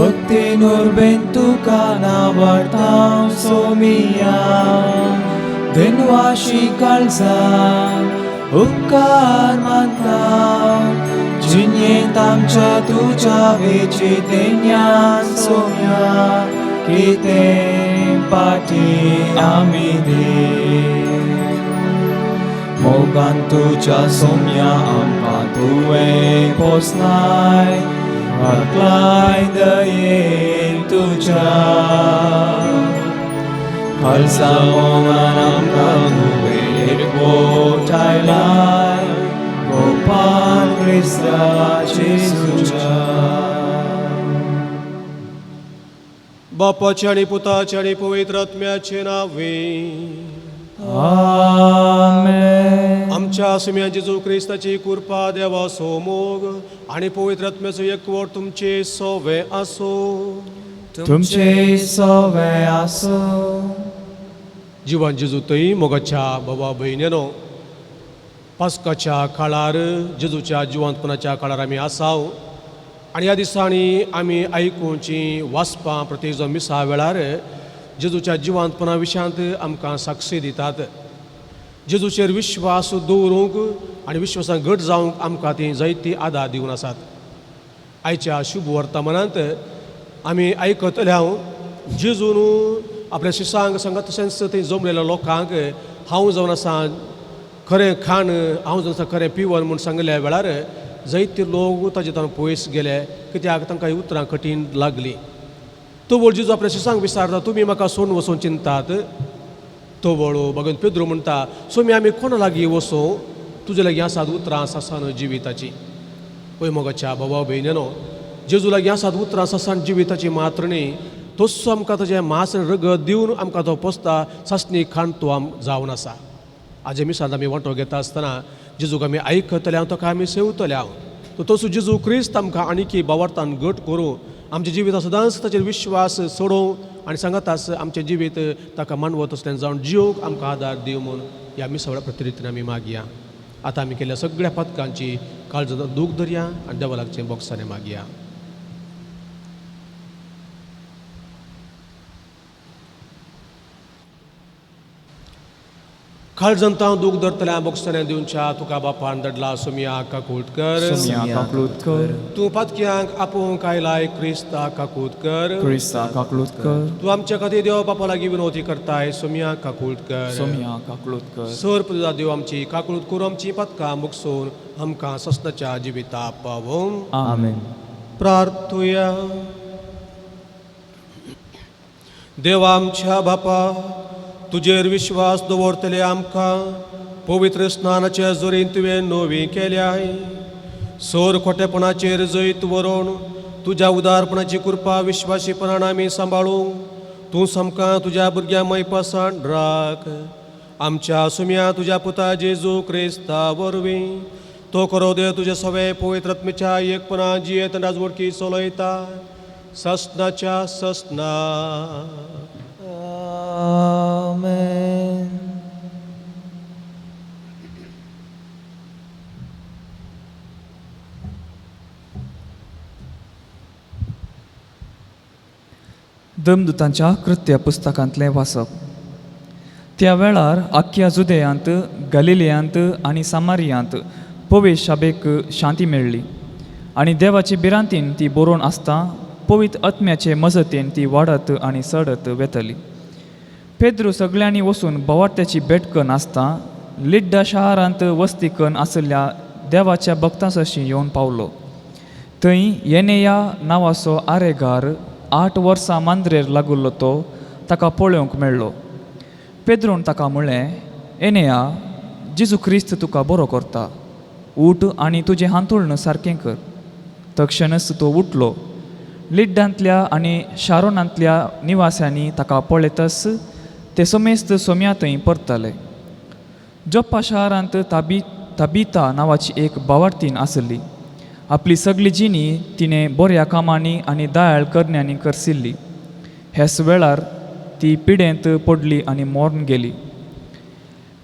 भक्तीन उर्बेन तुका नावाडता सोमिया धनवाशी काळजान उपकार मानता जिणेंत आमच्या तुज्या वेचितेन्यान सोम्या कितें पाटी आमी दी मोगान तुज्या सोम्या आमकां तुवें पोसलाय वाकलाय दयेन तुज्या खालसा मोगान आमकां तुवें एकवटायलाय गोपाल क्रिस्ता जेजूच्या. बापाचे आनी पुताचे आनी पवित्र आत्म्याचे नावे. आमेन. आमच्या सुम्या जेजू क्रिस्ताची कृपा, देवाचो मोग आनी पवित्र आत्म्याचो एकवट तुमचे सोवे आसूं. तुमचे सोवे आसूं. जिवान जेजू थंय मोगाच्या बाबा भयणीनो, पास्काच्या काळार, जेजूच्या जिवंतपणाच्या काळार आमी आसाव आनी ह्या दिसांनी आमी आयकुची वाचपां प्रत्येक जो मिसा वेळार जेजूच्या जिवंतपणा विशयांत आमकां साक्षी दितात. जेजूचेर विश्वास दवरूंक आनी विश्वासान घट जावंक आमकां ती जायती आदार दिवन आसात. आयच्या शुभ वर्तमानांत आमी आयकतले हांव जेजून आपल्या शिसांक सांगत तशेंच थंय जमलेल्या लोकांक हांव जावन आसा खरें खाण, हांव जावन आसा खरें पिवन म्हूण सांगल्या वेळार जायते लोक ताजे तांकां पयस गेले, कित्याक तांकां ही उतरां कठीण लागलीं. तवळ जेजू आपल्या शिसांक विचारता, तुमी म्हाका सोडून वचून चिंतात? तवळ भगवंत पेद्रू म्हणटा, सोमी आमी कोणा लागीं वचूं? तुजे लागीं आसात उतरां सासान जिविताची. पळय मोगाच्या बाबा भयणीनो, जेजू लागीं आसात उतरां सासान जिविताची मात्र न्ही, तस्सो आमकां ताजें मांस आनी रगत दिवन आमकां तो पोसता, सासणी खाण तो आम जावन आसा. आजे मिसांत आमी वांटो घेता आसतना जेजूक आमी आयकतले हांव, ताका आमी सेवतले हांव. तो तसो जेजू क्रिस्त आमकां आनीकी बावार्थान घट करूं, आमच्या जिवितां सदांच ताचेर विश्वास सोडोवं आनी सांगत आस आमचें जिवीत ताका मानवत असल्यान जावन जिवंक आमकां आदार दिवं म्हूण ह्या मिसावळ्या प्रतिरितीन आमी मागया. आतां आमी केल्ल्या सगळ्या पातकांची काळजांत दूख धरया आनी देवा लागचें बोगसाणें मागया. काळजांत दूख धरतल्या बोगसाण्या दिवच्या तुका बापान दडला सोमिया काकूट कर. सोमिया काकूट कर. तूं पातक्यांक आपोवंक आयलाय क्रिस्ता काकूट कर. क्रिस्ता काकूट कर. तूं आमच्या खातीर देव बापा लागीं विनवती करताय सोमिया काकूट कर. सोमिया काकूट कर. सर पुजा देव आमची काकूट करूं, आमची पातकां मुगसून आमकां ससनाच्या जिविता पावोवं. आमेन. प्रार्थुया. देवा आमच्या बापा, तुजेर विश्वास दवरतले आमकां पवित्र स्नानाच्या जोरीन तुवें नवी केल्याय. सोर खोटेपणाचेर जैत व्हरोन तुज्या उदारपणाची कृपा विश्वासीपणान आमी सांबाळूंक तूं सामकां तुज्या भुरग्यां मैपासान राख. आमच्या सुम्या तुज्या पुता जेजू क्रिस्ता वरवीं तो करो देव तुज्या सवे पवित्र आत्म्याच्या एकपणा जियेत राजवडकी चलयता ससनाच्या ससना. आमेन. दमदूतांच्या कृत्य पुस्तकांतलें वाचप. त्या वेळार आख्या जुदेयांत, गलिलियांत आनी सामारियांत पवित्र शाबेक शांती मेळ्ळी आनी देवाचे भिरांतीन ती बरोवन आसता पवित्र आत्म्याचे मजतीन ती वाडत आनी चडत वेतली. पेद्रू सगळ्यांनी वचून बोवाट्याची बेटकन आसता लिड्डा शारांत वस्तीकन आशिल्ल्या देवाच्या भक्तां सरशीं येवन पावलो. थंय येनेया नांवाचो आरेगार 8 वर्सां मांद्रेर लागुल्लो तो ताका पळोवंक मेळ्ळो. पेद्रून ताका म्हळें, एनेया, जेजू क्रिस्त तुका बरो करता, उठ आनी तुजें हांतुळण सारकें कर. तक्षणच तो उठलो. लिड्डांतल्या आनी शारोनांतल्या निवास्यांनी ताका पळयतच ते समेस्त सोम्या थंय परतले. जोप्पा शारांत ताबिता नांवाची एक बावार्तीन आसली. आपली सगळी जिणी तिणें बऱ्या कामांनी आनी दयाळ करण्यांनी करसिल्ली. ह्याच वेळार ती पिडेंत पडली आनी मरण गेली.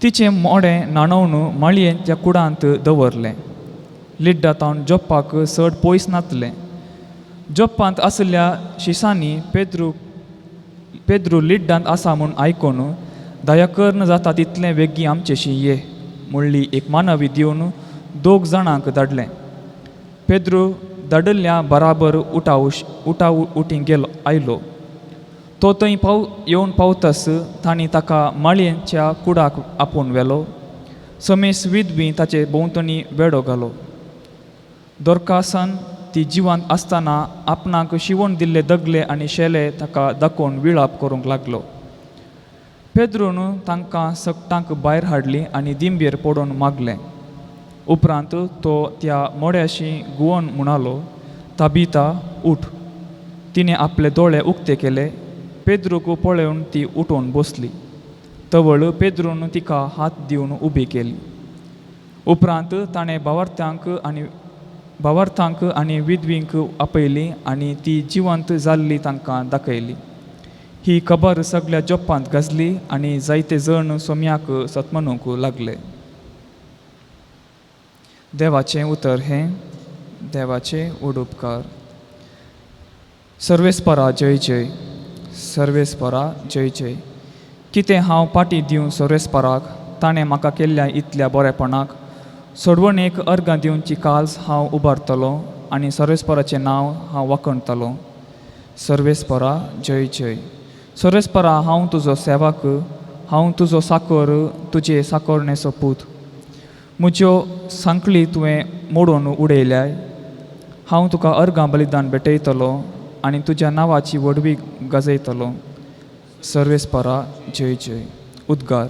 तिचें मोडें न्हाणोवन माळयेंतल्या कुडांत दवरलें. लिड्डा तावन जोप्पाक चड पयस नातलें. जोप्पांत आशिल्ल्या शिसांनी पेद्रू पेद्रू लिड्डांत आसा म्हूण आयकून दया कर्ण जाता तितलें वेगीं आमचेशी ये म्हणली एक मानवी दिवन दोग जाणांक धाडलें. पेद्रू धाडिल्ल्या बराबर उठाउश उठा उटी गेलो आयलो. तो थंय पाव येवन पावतस तांणी ताका माळयेच्या कुडाक आपोवन व्हेलो. समेस विधवी ताचे भोंवतणी वेडो घालो. दोरकासान ती जिवंत आसतना आपणाक शिवण दिल्ले दगले आनी शेले ताका दाखोवन विळाप करूंक लागलो. पेद्रून तांकां सगटांक भायर हाडली आनी दिंबेर पडून मागलें. उपरांत तो त्या मोड्याशी गुवन म्हणालो, ताबिता उठ. तिणें आपले दोळे उक्ते केले. पेद्रूक पळोवन ती उठून बसली. तवळ पेद्रून तिका हात दिवन उबी केली. उपरांत ताणें भावार्थांक आनी विधवींक आपयली आनी ती जिवंत जाल्ली तांकां दाखयली. ही खबर सगळ्या जोप्पांत गाजली आनी जायते जण सोम्याक सतमनूंक लागले. देवाचें उतर हें देवाचें उडुपकार. सर्वेस्परा जय जय, सर्वेस्परा जय जय. कितें हांव पाटी दिवं सर्वेस्पराक, ताणें म्हाका केल्ल्या इतल्या बरेपणाक. सोडवणेक अर्गां दिवची काल्स हांव उबारतलो आनी सर्वेस्पराचें नांव हांव वाखणतलो. सर्वेस्परा जय जय. सर्वेस्परा हांव तुजो सेवक, हांव तुजो साकर, तुजे साकोरणेचो पूत. म्हज्यो सांकळी तुवें मोडून उडयल्याय. हांव तुका अर्गां बलिदान भेटयतलो आनी तुज्या नांवाची व्हडवी गाजयतलो. सर्वेस्परा जय जय. उद्गार.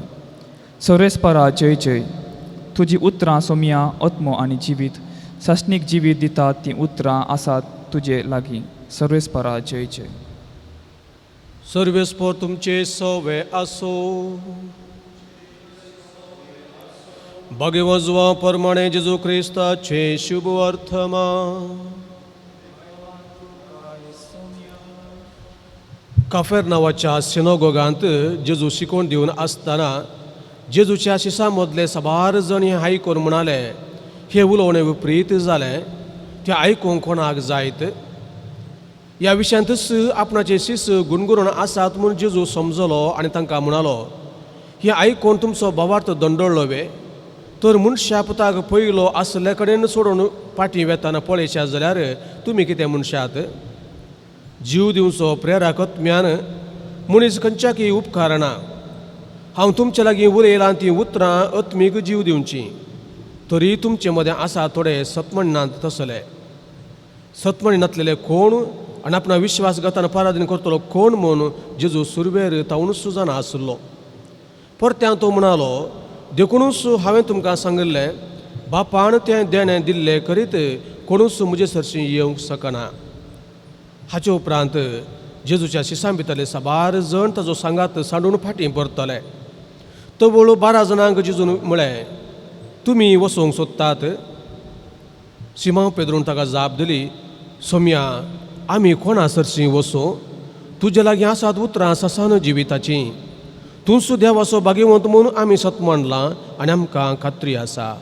सर्वेस्परा जय जय. तुजी उतरां सोमया आत्मो आनी जिवीत सासणीक जिवीत दितात तीं उतरां आसात तुजे लागीं. सर्वेस्परा जय जय. सर्वेस्पर तुमचे सवे आसो. भाग्यवजवा प्रमाणे जेजू क्रिस्ताचे शुभ वर्तमान. काफेर नांवाच्या सिनोगोगांत जेजू शिकोवन दिवन आसतना जेजूच्या शिसां मदले साबार जण हें आयकून म्हणाले, हें उलोवणें विपरीत जालें, तें आयकूंक कोणाक जायत. ह्या विशयांतच आपणाचे शिस गुणगुणून आसात म्हूण जेजू समजलो आनी तांकां म्हणालो, हें आयकून तुमचो भावार्थ दंडळ्ळो वे? तर मनशा पुताक पयलो आसले कडेन सोडून फाटीं वेतना पळयशात जाल्यार तुमी कितें म्हणशात? जीव दिवचो प्रेरक आत्म्यान मनीस खंयच्याकय उपकारना. हांव तुमचे लागीं उलयलां तीं उतरां आत्मीक जीव दिवचीं, तरी तुमचे मदें आसा थोडे सतमण्णांत तसले. सतमणी नातलेले कोण आनी आपणा विश्वासघातान पराधीन करतलो कोण म्हूण जेजू सुरवेर तावनूच जाणा आसलो. परत्यान तो म्हणालो, देखुनूच हांवें तुमकां सांगिल्लें, बापान तें देणें दिल्लें करीत कोणूच म्हजे सरशीं येवंक शकना. हाचे उपरांत जेजूच्या शिसां भितरले साबार जण ताजो सांगात सांडून फाटीं परतले. तवळ 12 जाणांक जेजून म्हळें, तुमी वचूंक सोदतात? सिमांव पेद्रून ताका जाप दिली, सोम्या, आमी कोणा सरशीं वचूं? तुजे लागीं आसात उतरां ससान जिविताचीं. तूंच देवाचो भाग्यवंत म्हूण आमी सत मानलां आनी आमकां खात्री आसा.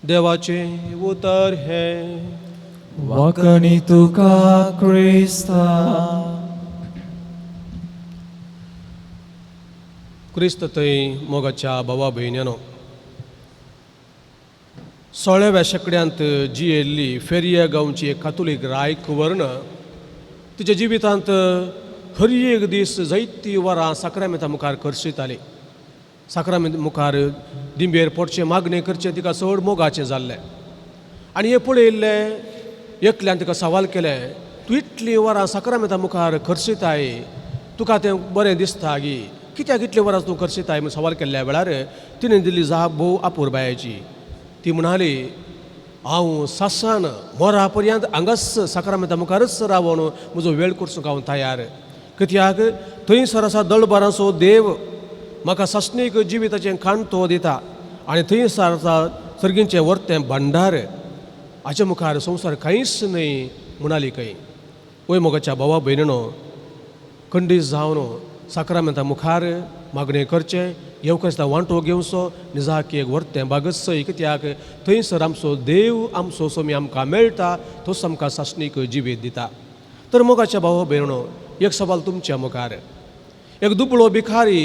देवाचें उतर हें. वाकणी तुका क्रिस्ता. क्रिस्त थंय मोगाच्या भावा भयण्यानो, 16व्या शेंकड्यांत जियेल्ली फेरिया गांवची एक कातोलीक रायक वर्ण तिच्या जिवितांत हर एक दीस जायतीं वरां साक्रामेंता मुखार खर्शिताली. साक्रामेंत मुखार दिंबेर पडचें मागणें करचें तिका चड मोगाचें जाल्लें. आनी हें पळयिल्लें एकल्यान तिका सवाल केलें, तूं इतलीं वरां साक्रामेंता मुखार खर्शिताय, तुका तें बरें दिसता गी? कित्याक इतलीं वरां तूं खर्शिताय म्हूण सवाल केल्ल्या वेळार तिणें दिल्ली जाप भोव अपुरबायेची. ती म्हणाली, हांव सासान मोरा पर्यंत हांगाच साक्रामेंता मुखारच रावन म्हजो वेळ करचो हांव तयार. कित्याक थंयसर आसा दळबारांचो देव, म्हाका सासणीक जिविताचें खाण तो दिता आनी थंयसर आसा सर्गींचें वर्तें भांडार. हाचे मुखार संवसार कांयच न्हय म्हणाली खंय. वय मोगाच्या भावा भयणीनो, खंडीत जावन साक्रामेंता मुखार मागणें करचें, येवकास्ता वांटो घेवचो निजाकी एक वर्तें बागत कित्याक थंयसर आमचो देव आमचो सोमी आमकां मेळटा, तोच आमकां सासणीक जिवीत दिता. तर मोगाच्या भाव भयणो, एक सवाल तुमच्या मुखार. एक दुबळो भिखारी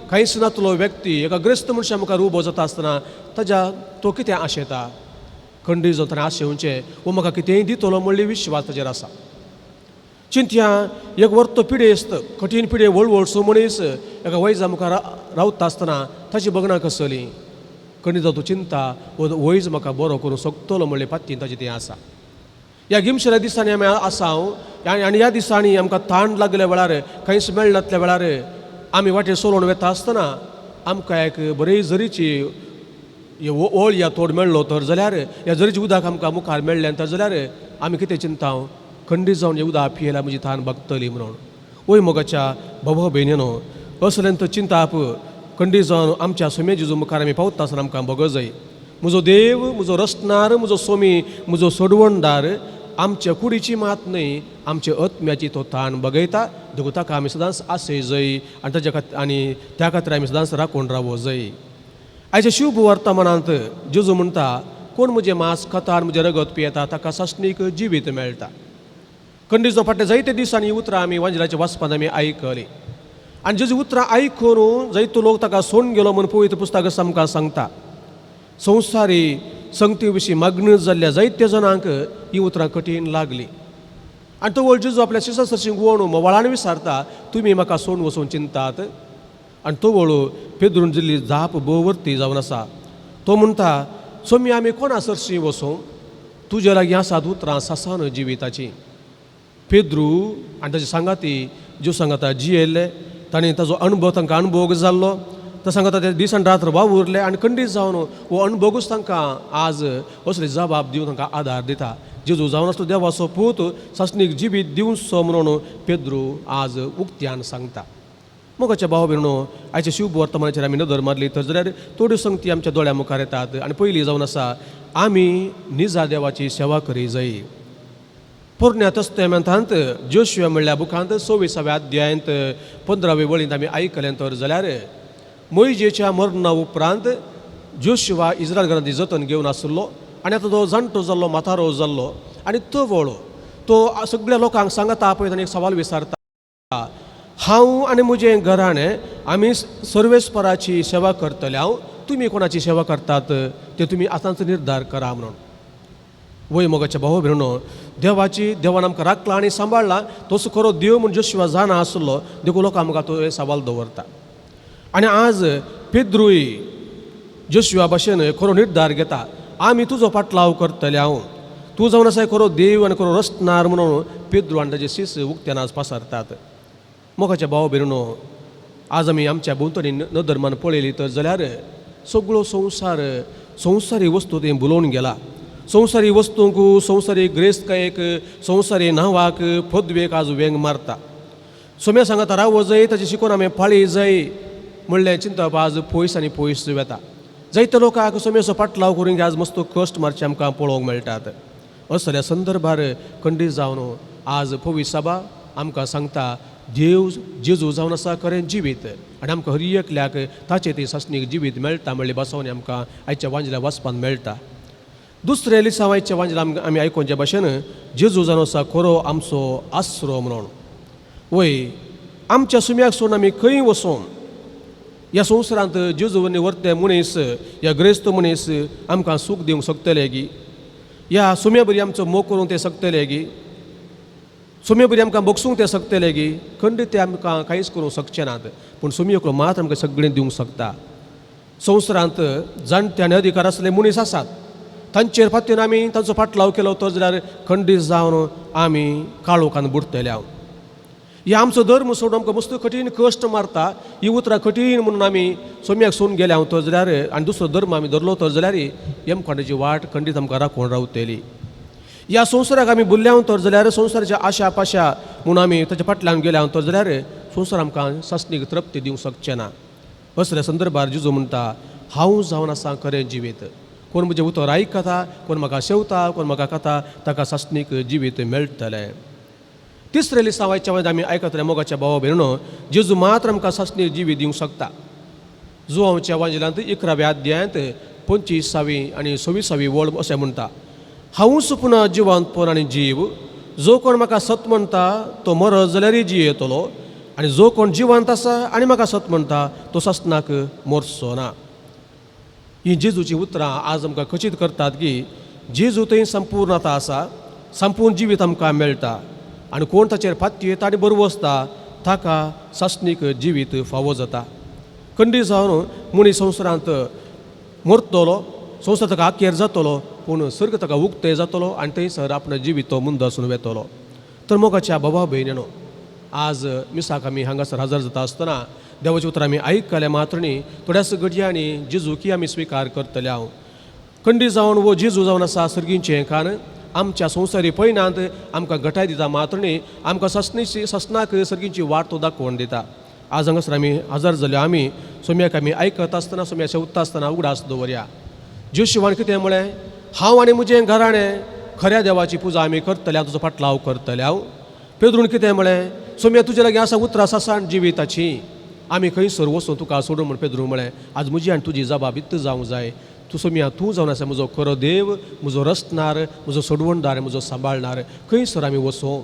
कांयच नातलो व्यक्ती एका ग्रेस्त मनशा मुखार उबो जाता आसतना ताज्या तो कितें आशेता? खंडीत जावन ताणें आशेवचें वो म्हाका कितेंय दितलो म्हणली विश्वास ताजेर आसा. चिंतया एक वर्तो पिडेस्त कठीण पिडे वळवळसो मनीस एका वैजा मुखार रावता आसतना ताची बगणां कसली? खंडीत जावन तो चिंता वो वैज म्हाका बरो करूंक शकतलो म्हणलें पात्तीन ताचें तें आसा. ह्या गिमशेल्या दिसांनी आमी आसा आनी ह्या दिसांनी आमकां ताण लागल्या वेळार कांयच मेळनातल्या वेळार आमी वाटेर चलोवन वता आसतना आमकां एक बरी जरीची ओळ या तोड मेळ्ळो तर जाल्यार ह्या जरीचें उदक आमकां मुखार मेळ्ळें तर जाल्यार आमी कितें चिंता? खंडीत जावन हें उदक पियेल्यार म्हजी तान भागतली म्हणून. वय मोगाच्या भाव भयणीनो, असलें तर चिंताप खंडीत जावन आमच्या सोम्या जेजू मुखार आमी पावता आसतना आमकां भोगो जाय. म्हजो देव, म्हजो रचणार, म्हजो सोमी, म्हजो सोडवणदार आमच्या कुडीची मात न्हय आमच्या आत्म्याची तो ताण बगयता. देखून ताका आमी सदांच आसय जाय आनी ताच्या खातीर आनी त्या खातीर आमी सदांच राखून रावो जाय. आयच्या शुभ वर्तमानांत जेजू म्हणटा, कोण म्हजें मांस खाता आनी म्हजें रगत पियेता ताका सासणीक जिवीत मेळटा. खंडीत जावन फाटल्या जायते दिसांनी उतरां आमी वांजिलाच्या वाचपांत आमी आयकलीं आनी जेजू उतरां आयकून जायतो लोक ताका सोडून गेलो म्हूण पवित्र पुस्तक आमकां सांगता. संवसारी संगती विशीं मागण्यो जाल्ल्या जायत्या जाणांक ही उतरां कठीण लागली आनी तो वळ जेजू आपल्या शिसा सरशीं गुवोवन मोवाळान विचारता, तुमी म्हाका सोडून वचून चिंतात? आनी तो वळू पेद्रून दिल्ली जाप भोववर्ती जावन आसा. तो म्हणटा, सोमी आमी कोणा सरशीं वचूं? तुजे लागीं आसात उतरां सासान जिविताची. पेद्रू आनी ताजे सांगाती ज्यो सांगाता जियेल्ले ताणें ताजो अणभव तांकां अणभोग जाल्लो. तो सांगता ते दीस आनी रात्र वावुरले आनी खंडीत जावन हो अणभोगूच तांकां आज असली जबाब दिवन तांकां आदार दिता. जेजू जावन आसलो देवाचो पूत सासणीक जिवीत दिवचो म्हणून पेद्रू आज उक्त्यान सांगता. मोगाच्या भाव भयणो, आयच्या शुभ वर्तमानाचेर आमी नदर मारली तर जाल्यार थोड्यो संगती आमच्या दोळ्या मुखार येतात. आनी पयली जावन आसा, आमी निजा देवाची सेवा करी जाय. पोरण्या तस्तेमेंतांत जोशुआ म्हणल्या बुकांत 26व्या अध्यायांत 15वे वळींत आमी आयकलें तर जाल्यार मोयजेच्या मरणा उपरांत जोशुआ इस्रायल घरांत जतन घेवन आशिल्लो आनी आतां तो जाणटो जाल्लो, म्हातारो जाल्लो आनी तो वळो तो सगळ्या लोकांक सांगता पळय ताणें एक सवाल विचारता, हांव आनी म्हजें घराणें आमी सर्वेस्पराची सेवा करतले, हांव तुमी कोणाची सेवा करतात ते तुमी आतांच निर्धार करा म्हणून. वय मोगाच्या भाव भयणो, देवाची देवान आमकां राखला आनी सांबाळ्ळा तोच खरो देव म्हूण जोशुआ जाणा आसलो देखून लोकां मुखार तो सवाल दवरता. आनी आज पेद्रूय जोशुआ भाशेन खरो निर्धार घेता, आमी तुजो पाटलाव करतले, हांव तूं जावन आसा खरो देव आनी खरो रचणार म्हणून पेद्रू आनी ताजे शीस उक्त्यान आज पासारतात. मोगाच्या भाव भयणो, आज आमी आमच्या भोंवतणी नदर मान पळयली तर जाल्यार सगळो संवसार संवसारी वस्तू तें बुलोवन गेला. संवसारी वस्तूंक, संवसारी ग्रेस्तकायेक, संवसारी नांवाक, पदवेक आज वेंग मारता. सोम्या सांगता रावो जाय, ताची शिकोवन आमी पाळी जाय म्हणलें चिंतप आज पयस आनी पयस वता. जायते लोकांक सोम्याचो पाटलाव करूंक आज मस्त कश्ट मारचे आमकां पळोवंक मेळटात. असल्या संदर्भार खंडीत जावन आज पवित्र सभा आमकां सांगता, देव जेजू जावन आसा खरें जिवीत आनी आमकां हर एकल्याक ताचें तें सासणीक जिवीत मेळटा म्हणलें बसोवन आमकां आयच्या वांजल्या वाचपान मेळटा. दुसरें लिसांव आयच्या वांजल्या आमी आयकोनच्या भाशेन जेजू जावन आसा खरो आमचो आसरो म्हणून. वय आमच्या सुम्याक सोडून आमी खंय वचोन? ह्या संवसारांत जेजू वर्ते मनीस ह्या ग्रेस्त मनीस आमकां सूख दिवंक शकतले गी? ह्या सुम्या बरी आमचो मोग करूंक ते शकतले गी? सुम्या बरी आमकां बगसूंक ते शकतले गी? खंडीत ते आमकां कांयच करूंक शकचे नात, पूण सुमी एकलो मात आमकां सगळें दिवंक शकता. संवसारांत जाणटे आनी अधिकार आसले मनीस आसात, तांचेर फाटीन आमी तांचो फाटलाव केलो तर जाल्यार खंडीत जावन आमी काळोखान बुडटले. हांव ह्या आमचो धर्म सोडून आमकां मस्त कठीण कश्ट मारता, ही उतरां कठीण म्हणून आमी सोम्याक सोडून गेले हांव तर जाल्यार आनी दुसरो धर्म आमी धरलो तर जाल्यार यमखंडाची वाट खंडीत आमकां राखून रावतली. ह्या संवसाराक आमी बुरल्या तर जाल्यार संवसाराच्या आशा पाशा म्हणून आमी ताच्या फाटल्यान गेले हांव तर जाल्यार संवसार आमकां सासणीक तृप्ती दिवंक शकचें ना. असल्या संदर्भार जेजू म्हणटा, हांव जावन आसा खरें जिवीत, कोण म्हजें उतर आयकता, कोण म्हाका शेवता, कोण म्हाका खाता ताका सासणीक जिवीत मेळटलें. तिसरें लिसांव आयच्या वेळार आमी आयकतले मोगाच्या भावा भयणो, जेजू मात्र आमकां सासणीक जिवीत दिवंक शकता. जुवांवच्या वांजिलांत 11व्या अध्यायांत 25वी आनी 26वी वळ अशें म्हणटा, हांवूच पुना जिवंतपण आनी जीव, जो कोण म्हाका सत म्हणटा तो मरत जाल्यारय जियेतलो, आनी जो कोण जिवंत आसा आनी म्हाका सत म्हणटा तो सासणाक मरचो ना. ही जेजूची उतरां आज आमकां खचीत करतात की जेजू थंय संपूर्णता आसा, संपूर्ण जिवीत आमकां मेळटा आनी कोण ताचेर फात्ती येता आनी बरो वसता ताका सासणीक जिवीत फावो जाता. खंडीत जावन मनीस संवसारांत मरतलो, संवसार ताका आखेर जातलो, पूण सर्ग ताका उक्तें जातलो आनी थंयसर आपणें जिवीत तो मुंद आसून वेतलो. तर मोगाच्या बाबा भयणीनो, आज मिसाक आमी हांगासर हजर जाता आसतना देवाची उतरां आमी आयकल्या मात्र न्ही, थोड्याच गडयांनी जेजू की आमी स्विकार करतले. हांव खंडीत जावन वो जेजू जावन आसा सर्गींचें कान आमच्या संवसारी पयणांत आमकां घटाय दिता मात्र न्ही, आमकां ससनीची ससनाक सर्गींची वाट तो दाखोवन दिता. आज हांगासर आमी हजर जाल्यो आमी सोम्याक आमी आयकत आसतना, सोम्या शेवता आसतना उगडास दवरया. जेशुवान कितें म्हळें, हांव आनी म्हजें घराणें खऱ्या देवाची पुजा आमी करतले, तुजो फाटलाव करतले. हांव पेद्रून कितें म्हळें, सोम्या तुजे लागीं आसा उतरां सासाण जिविताची, आमी खंयसर वचूं तुका सोडून म्हण पेद्रून म्हळें. आज म्हजी आनी तुजी जबाब इत्त जावंक जाय, तूं सोम्या तूं जावन आसा म्हजो खरो देव, म्हजो रचणार, म्हजो सोडवणदार, म्हजो सांबाळणार, खंयसर आमी वचूं.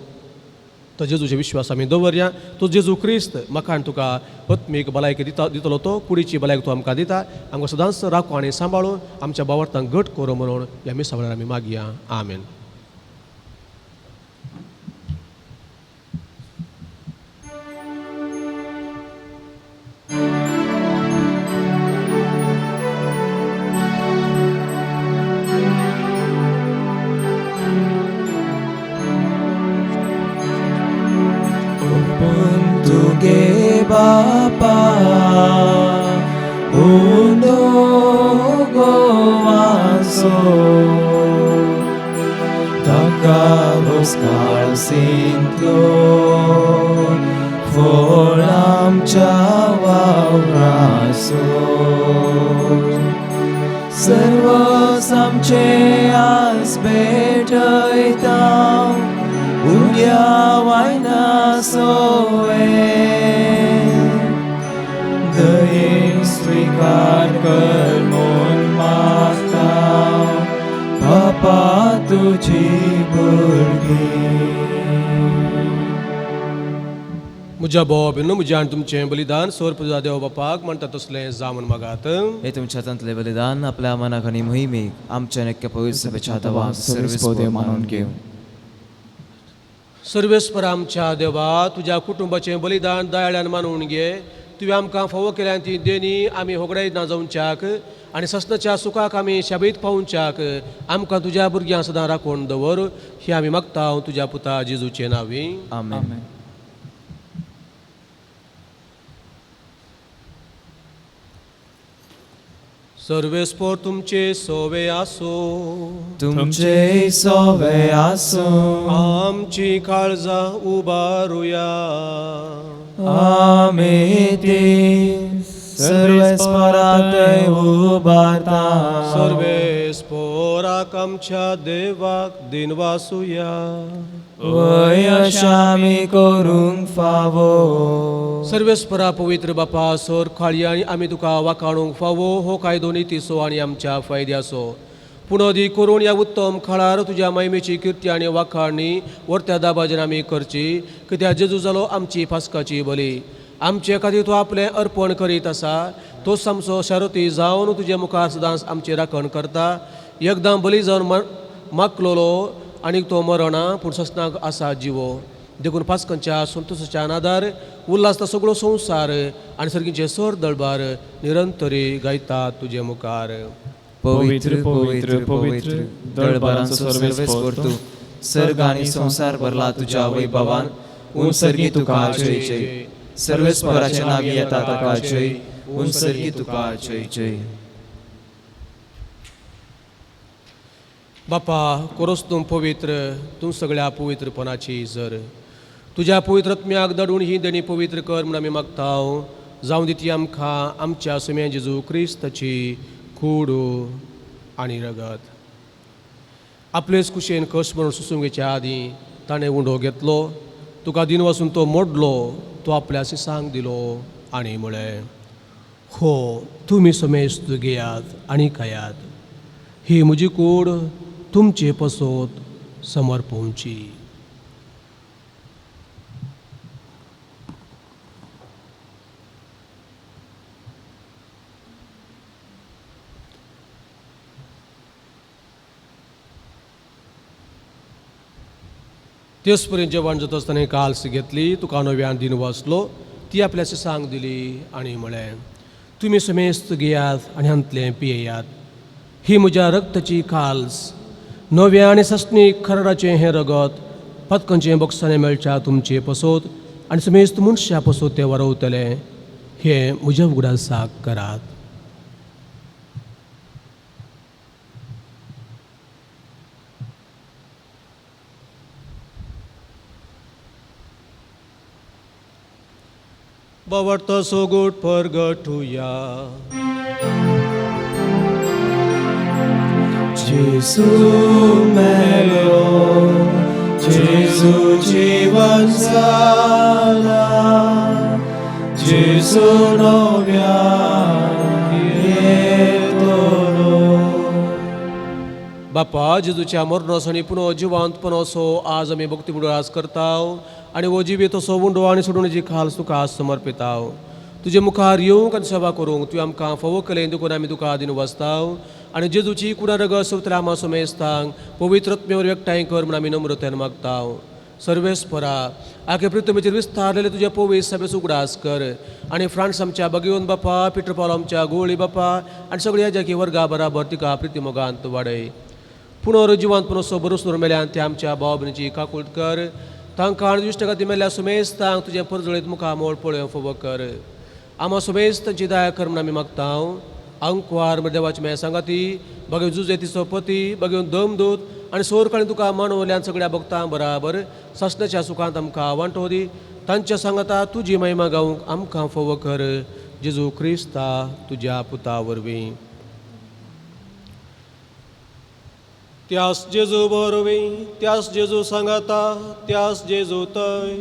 तो जेजूचे विश्वास आमी दवरया. तो जेजू क्रिस्त म्हाका आनी तुका आत्मीक भलायकी दिता दितलो, तो कुडीची भलायकी तो आमकां दिता. आमकां सदांच राखो आनी सांबाळून आमच्या बावडतांक घट करूं म्हणून ह्या मिसा वेळार आमी मागया. आमेन. तुगे बापा उंदो गोवासो ताका भोसकाळ सिंतलो फळ आमच्या वावरासो सर्वस आमचे आज भेटयता उंड्या वायना सोवे दयेन स्वीकार कर म्हूण मागता बापा तुजी भुरगीं. म्हज्या भावा भयणींनो, म्हजें आनी तुमचें बलिदान सोर पुजा देव बापाक म्हणटा तसलें जावन मागात. हे तुमच्या हातांतले बलिदान आपल्या मनाक आनी मोहिमेक आमच्या नक्क्या पवित्र सभेच्या हातावा सर्वेस्पर देव मानून घेवं. सर्वेस्पर आमच्या देवा, तुज्या कुटुंबाचें बलिदान दयाळ्यान मानून घे. तुवें आमकां फावो केल्या ती देणी आमी होगडायना जावच्याक आनी ससनाच्या सुखाक आमी शाबीत पावच्याक आमकां तुज्या भुरग्यांक सदां राखून दवर. ही आमी मागता तुज्या पुता जेजूचे नांवी. आमेन. आमेन. सर्वेस्पर तुमचे सोवे आसो. तुमचे सोवे आसूं. आमची काळजां उबारुया. आमी ती सर्वेस्परात उबारता. सर्वेस्पोराक आमच्या देवाक दिनवासुया. वय अशें आमी करूंक फावो. सर्वेस्परा पवित्र बापा, सर खाळी आनी आमी तुका वाखाणूंक फावो हो कायदो नितीचो आनी आमच्या फायद्याचो. पूण अदीक करून ह्या उत्तम काळार तुज्या महिमेची किर्ती आनी वाखाणी वर्त्या दाबाजेर आमी करची, कित्याक जेजू जालो आमची फास्काची बली. आमचे खातीर तूं आपलें अर्पण करीत आसा, तोच आमचो शारती जावन तुजे मुखार सदांच आमची राखण करता. एकदां बली जावन मागलोलो आनीक तो मरना, पूण ससनाक आसा जिवो. देखून पास्कनच्या संतोशाच्या आनादार उल्हासता सगळो संवसार आनी सर्गीचे सर दळबार निरंतरी गायता तुजे मुखार. पवित्र पवित्र पवित्र दळबारांचो सर्वेस्पर तूं, सर्ग आनी संवसार भरला तुज्या वैभवान. उन सर्गी तुका जय जय. सर्वेस्पराचे नांव येता ताका जय. उन सर्गी तुका जय जय. बापा कोरोस तूं पवित्र, तूं सगळ्या पवित्रपणाची जर तुज्या पवित्र आत्म्याक दडून ही देणी पवित्र कर म्हूण आमी मागता. जावं दी ती आमकां आमच्या सुम्या जेजू क्रिस्ताची कूड आनी रगत. आपलेच कुशेन कस म्हणून सुसूंक घेवच्या आदीं ताणें उंडो घेतलो, तुका दिन वचून तो मोडलो, तो आपल्या सिसांक दिलो आनी म्हळें, हो तुमी समेस्त घेयात आनी खायात, ही म्हजी कूड तुमचे पसत समर्पोवची. तेच पर्यंत जेवण जाता आसतना काल्स घेतली, तुका नव्यान दिन वाचलो, ती आपल्याचे सांग दिली आनी म्हळें, तुमी समेस्त घेयात आनी हांतलें पियेयात, ही म्हज्या रक्ताची काल्स, नव्या आनी सस्नीक खरडाचें हें रगत पतकंचें बक्षाणें मेळच्या तुमचे पसत आनी समेस्त मनशां पसत तें वरवतलें, हें म्हज्या उगडासाक करात. बावडतो सोगूट परगटुया. जेजू मेलो, जेजू जीवन जाला, जेजू नव्यान येतलो. बापा, जेजूच्या मरणाचो आनी पुनः जिवंतपणाचो आज आमी भक्ती उगडास करता आनी हो जिवीत असो उंडो आनी सोडून खाल तुका समर्पिता. तुजे मुखार येवंक आनी सेवा करूंक तुवें आमकां फावो केलें देखून आमी तुका दिन वाचता आनी जेजूची कुडा रगत सवतल्या आमा समेस्तांक पवित्र आत्म्यावर एकठांय कर म्हूण आमी नम्रतेन मागता. सर्वेस्परा, आखे पृथ्वीचेर विस्तारलेले तुज्या पवित्र सभेचो उगडास कर आनी फ्रांस आमच्या बगेवन बापा, पिटर पावल आमच्या गोळी बापा आनी सगळ्या जाकी वर्गा बराबर तिका प्रितीमोगांत वाडय. पुनर्जिवंतपण असो बरोसर मेल्यान ते आमच्या भाव भयणीची काकूट कर, तांकां आनी दुश्ट खातीर मेल्ल्या सुमेस्तांक तुजें परजळीत मुखामोळ पळोवंक फावो कर. आमा सुमेस्त तांची दया कर म्हूण आमी मागता. अंकवार देवाची मेळ सांगाती बगेवन जुजेतीचो पती, बगेवन दमदूत आनी सोरकाणी तुका मानवल्यान सगळ्या भक्तां बराबर सासणाच्या सुखांत आमकां वांटो दी. तांच्या सांगाता तुजी महिमा गावंक आमकां फावो कर, जेजू क्रिस्ता तुज्या पुता वरवीं. त्यास जेजू वरवीं, त्यास जेजू सांगाता, त्यास जेजू तय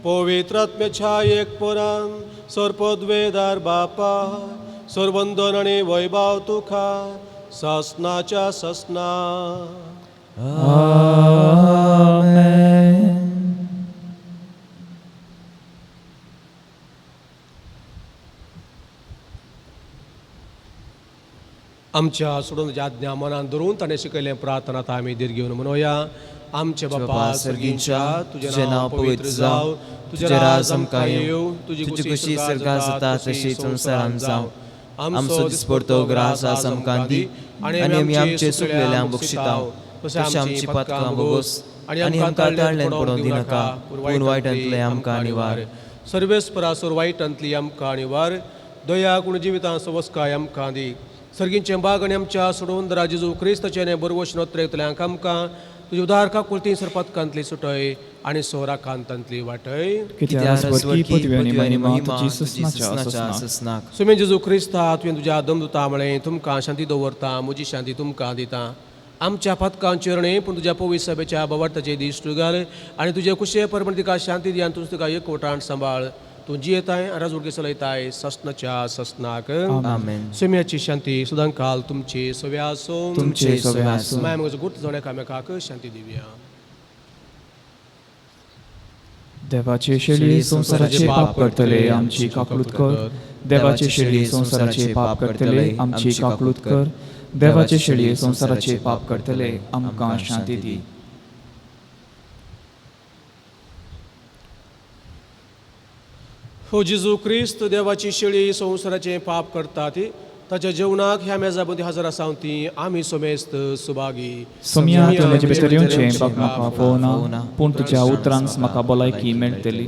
पवित्र आत्म्याच्या एकपणान सर्पद्वेदार बापा, सर्वंदन आनी वैभव तुका सासनाच्या सासना. आमेन. आमच्या सोडून आज्ञा मनान धरून ताणें शिकयलें प्रार्थना आतां आमी धीर घेवन म्हणोया. आमचे बापा सर्गींच्या, तुजें नांव पवित्र जावं, तुजें राज आमकां येवं, तुजी तुजी खुशी स्वर्गांत जाता तशी संवसारांत जावं. आमचो दिसपडतो ग्रास आज आमकां दी आनी आमी आमचे चुकलेल्यांक बक्षिताव, तशें आमची पातकां भोगोस आनी आमकां ताळ्ळें पडोवंक दिनाका, पूण वायटांतलें आमकां निवार. सर्वेस्परासोर वायटांतली आमकां निवार, दया गुण जिवितां सवस्काय आमकां दी. सर्गींचें बाग आनी आमच्या सोडून दरा जेजू क्रिस्ताचें बरवश नोत्रेतल्यांक आमकां तुजी उदार काकुळती सरपातकांतली सुटय आनी सोराकांतांतली वाटय. सुमेन जेजू क्रिस्ता, तुवें तुज्या दमदुता म्हळें, तुमकां शांती दवरता, म्हजी शांती तुमकां दिता. आमच्या पातकांचेर न्हय पूण तुज्या पवित्र सभेच्या बवार्थाचे दिश्ट घाल आनी तुजे कुशे परमण तिका शांती दी आनी तूं तुका एकवटान सांबाळ. तूं जियेताय आनी राजवटकी चलयताय ससनाच्या ससनाक. आमेन. सुम्याची शांती सदांकाल तुमची सव्या आसूं. तुमचे सव्या आसूं. माया म्हजो गुर्त जावन एकामेकाक शांती दिवया. देवाचे शेळी संवसाराचे पाप करतले आमची काकळूत कर. देवाचे शेळी संवसाराचे पाप करतले आमची काकळूत कर. देवाचे शेळी संवसाराचे पाप करतले आमकां शांती दी. हो जेजू क्रिस्त देवाची शेळी संवसाराचे पाप करता ती ताच्या जेवणाक ह्या मेजा मदीं हजर आसा ती आमी समेस्त सुभागी. सोम्या, तूं म्हजे भितर येवचें बाब म्हाका फावना, पूण तुज्या उतरांक म्हाका भलायकी मेळटली.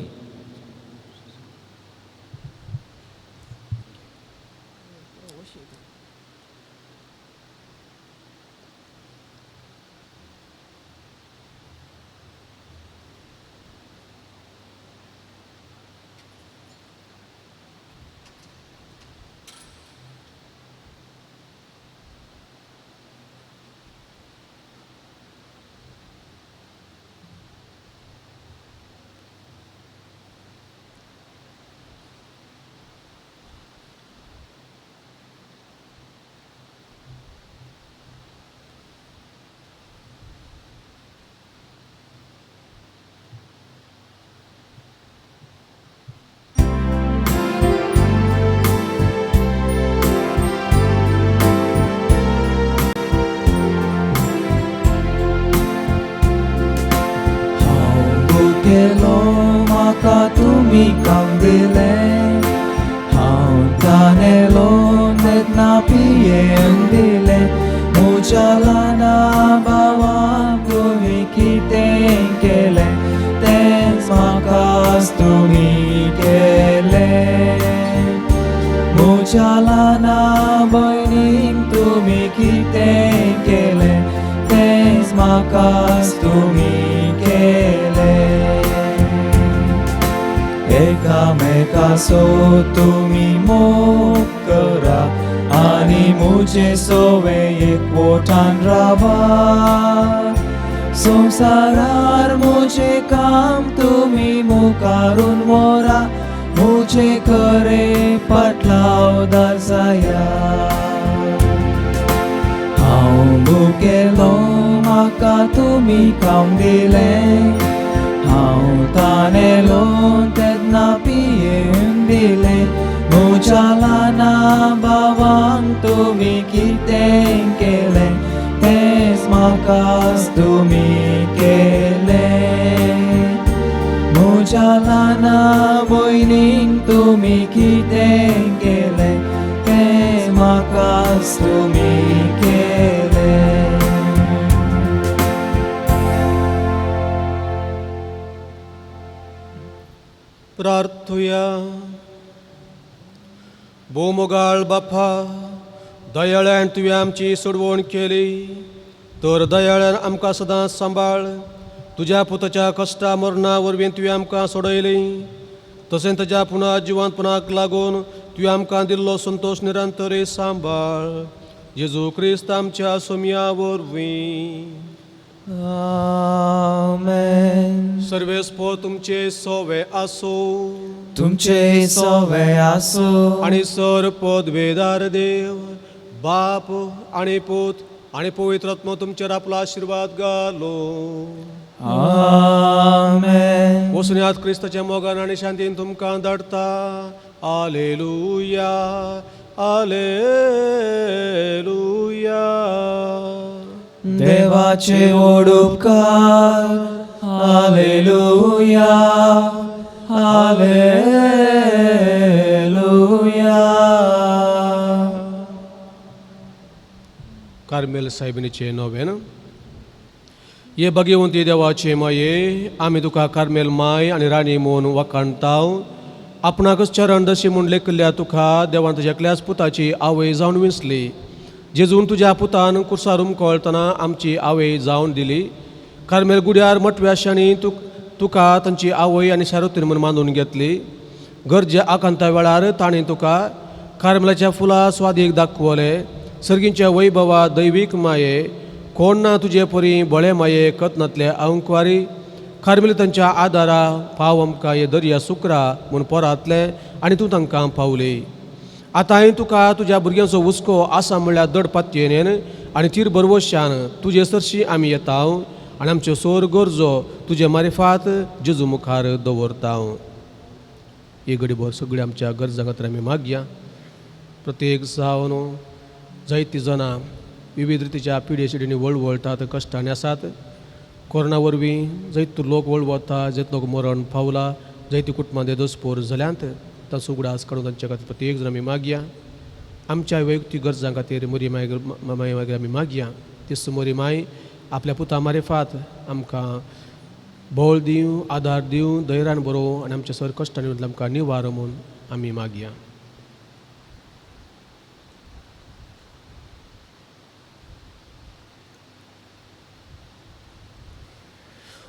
भुकेलो म्हाका तुमी खावंक दिलें, हांव तानेलो तेन्ना पियेवंक दिलें. म्हज्या ल्हाना भावाक तुमी कितें केलें तेंच म्हाकाच तुमी केलें. म्हज्या ल्हाना भयणीक तुमी कितें केलें तेंच म्हाकाच तुमी केलें. एकामेकासो तुमी मोग करा आनी म्हजे सोवे एकवटान रावा. संवसारार म्हजें काम तुमी मुखारून व्हरा, म्हजे खरें पाटलावदार जाया. हांव भुकेलो म्हाका तुमी खावंक दिलें, हांव तानेलो तेन्ना पियेवंक दिलें. म्हज्या ल्हाना भावांक तुमी कितें केलें तेंच म्हाकाच तुमी केलें. म्हज्या ल्हाना भयणीक तुमी कितें केलें तेंच म्हाकाच तुमी केलें. प्रार्थुया. भोवमोगाळ बापा, दयाळ्यान तुवें आमची सोडवण केली तर दयाळ्यान आमकां सदांच सांबाळ. तुज्या पुताच्या कश्टा मरणा वरवीं तुवें आमकां सोडयली, तशें तुज्या पुना जिवंतपणाक लागून तुवें आमकां दिल्लो संतोश निरंतरी सांबाळ. जेजू क्रिस्त आमच्या सोमया वरवीं. आमेन. सर्वेस्पोर तुमचे सोवे आसूं, तुमचे सोवे आसूं. आनी सर पदवेदार देव बाप आनी पूत आनी पवित्र आत्मो तुमचेर आपलो आशिर्वाद घालो. आमेन. वसुन्यात क्रिस्ताच्या मोगान आनी शांतीन तुमकां धाडटा. आलेलुया, आलेलुया. देवाचे व्हड उपकार. Hallelujah, hallelujah. कार्मेल सायबिणीचें नोवेन. हे भाग्यवंती देवाचे माये, आमी तुका कार्मेल माय आनी राणी म्हूण वखाणताव. आपणाकच चरण दशी म्हूण लेखिल्ल्या तुका देवान तुज्या एकल्याच पुताची आवय जावन विंचली. जेजून तुज्या पुतान कुर्सार उमकळतना आमची आवय जावन दिली. कार्मेल गुड्यार मटव्याशांनी तुका तांची आवय आनी शारुतीन म्हूण मानून घेतली. गरजे आकांता वेळार तांणी तुका कार्मेलाच्या फुलां स्वादीक दाखवले. सर्गींच्या वैभवा दैवीक माये, कोण ना तुजे परी बळे माये कथनांतले अंकवारी. कार्मेल तांच्या आदारा पाव आमकां हे दर्या सुकरा म्हूण पोरांतले आनी तूं तांकां पावली. आतां हांवें तुका तुज्या भुरग्यांचो हुस्को आसा म्हणल्यार दड पातयेन आनी तीर बरवशान तुजे सरशी आमी येता आनी आमच्यो सोर गरजो तुजे मारिफात जेजू मुखार दवरता. ही घडीभर सगळ्या आमच्या गरजां खातीर आमी मागया. प्रत्येक जावन जायतीं जाणां विविध रितीच्या पिडे शिडींनी वळवळटात, कश्टांनी आसात. कोरोना वरवीं जैत लोक वळवळटा, जैत लोक मरण पावला, जायती कुटुंबां देदोसपोर जाल्यांत. ताचो उगडास काडून तांच्या खातीर प्रत्येक जाण आमी मागया. आमच्या वैयक्तीक गरजां खातीर मोरी माय मागीर आमी मागया. तीच मोरी माय आपल्या पुता मारिफात आमकां बळ दिवं, आदार दिवं, धैर्यान बरोवं आनी आमच्या सर कश्टांनी आमकां निवारो म्हूण आमी मागया.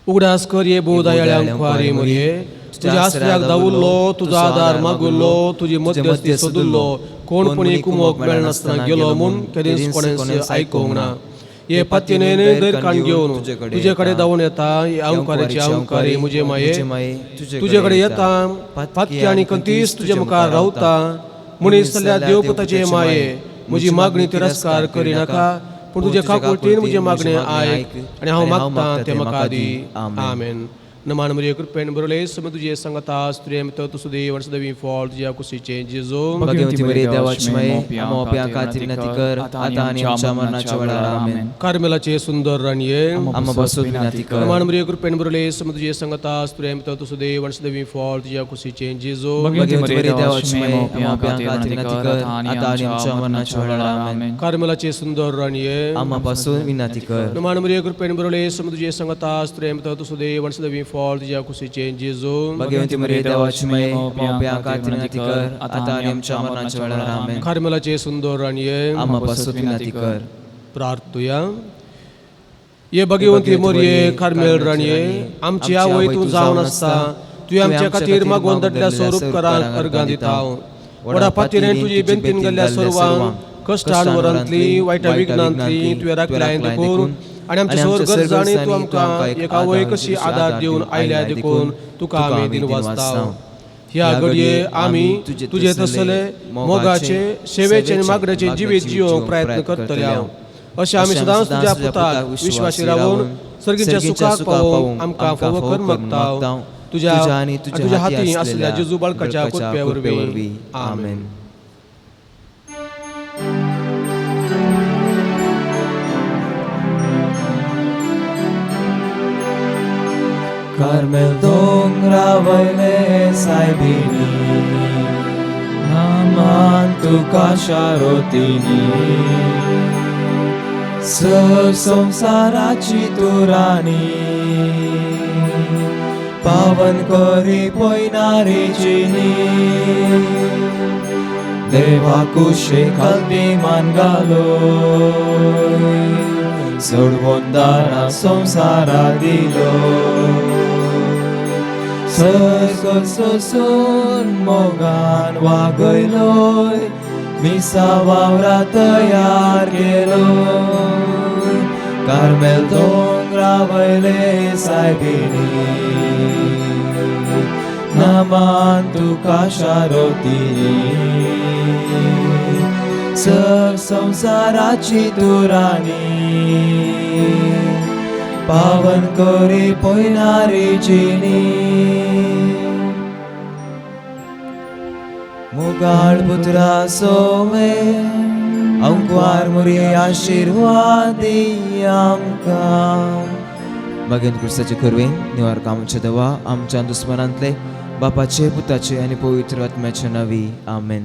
उगडास कर ये भोव दयाळ्यांक वारी मोरये, तुज्या आसऱ्याक दावुल्लो, तुजो आदार मागुल्लो, तुजी मध्यस्थी सोदुल्लो, कोण पुणी कुमोक मेळनासतना गेलो म्हूण केदींच कोणेंच आयकूंक ना. हे पातयेन धैर्य काण घेवन तुजे कडेन धांवून येता. हे अंकारीचे अंकारी म्हजे माये तुजे कडेन येता, पातकी आनी कंतीस तुजे मुखार रावता. मनीस जाल्यार देवपुताचे माये म्हजी मागणी तिरस्कार करिनाका, पूण तुजे काकुळटीन म्हजें मागणें आयक आनी हांव मागतां तें म्हाका दी. आमेन. नमान मरिये कृपेन भरले सम तुझे संगता स्त्रियम तो तू सुदेव आणि सदैवी फळ तुझ्या कुशीचे जेजू. भाग्यवंती मरिये देवाची माये, आम्हा पाप्यां खातीर विनंती कर आता आनी आमच्या मरणाच्या वेळार. आमेन. कार्मेलाचे सुंदर राणये, आम्हा पासून विनंती कर. नमान मरिये कृपेन भरले सम तुझे संगता स्त्रियम तो तू सुदेव आणि सदैवी फळ तुझ्या कुशीचे जेजू. भाग्यवंती मरिये देवाची माये, आम्हा पाप्यां खातीर विनंती कर आता आनी आमच्या मरणाच्या वेळार. आमेन. कार्मेलाचे सुंदर राणये, आम्हा पासून विनंती कर. नमान मरिये कृपेन भरले सम तुझे संगता स्त्रियम तो तू सुदेव आणि सदैवी फळ तुझ्या कुशीचे जेजू. भाग्यवंती मरिये देवाची माये, आम्हा पाप्यां खातीर विनंती कर आता आनी आमच्या मरणाच्या वेळार. आमेन. कार्मेलाचे सुंदर राणये, आम्हा पासून विनंती कर. प्रार्थुया. ये भगवंती मोरये कार्मेल राणये, आमची आवय तूं जावन आसता, तुवें आमच्या खातीर मागोवन धाडल्या स्वरूपकारांक अर्गां दिता. व्हडा पातीरेन तुजी बेंतीन गेल्ल्या सर्वांक कश्टान वरांतली वायटा विघ्नांतली तुवें राखल्याय देखून आनी आमचे स्वर्ग जाणी तूं आमकां एक आवय कशी आदार दिवन आयल्या देखून तुका आमी दिनवासता. ह्या घडये आमी तुजे तसले मोगाचे सेवेचे आनी मागण्याचे जिवीत जिवंक प्रयत्न करतले. अशें आमी सदांच तुज्या पुताक विश्वासी रावून सर्गीच्या सुखाक पावोवंक आमकां फावो कर मागता. तुज्या आनी तुज्या हाती आसल्या जेजू बाळकाच्या कृपे वरवीं. आमेन. कार्मेल दोंगरा वयले सायबिणी, नामान तुका शारोतिनी, सर संवसाराची तूं राणी, पावन करी पयनारी जिणी, देवा कुशे खालती मान घालो, सोडवून दारा संवसारा दिलो, सर्ग सोसून मोगान वागयलोय, मिसा वावरा तयार केलोय, कार्मेल दोंगरा वयले सायबिणी, नामान तुका शारोतिनी, सर संवसाराची तूं राणी, पावन करी पयनारी जिणी. मुगाळ पुत्रा सोमे अंकवार मुरी आशिर्वाद दी आमकां. मागीर क्रिस्ताचे करवेन निवार कामचे दवा आमच्या दुस्मनांतले बापाचे पुताचे आनी पवित्र आत्म्याचे नावी. आमेन.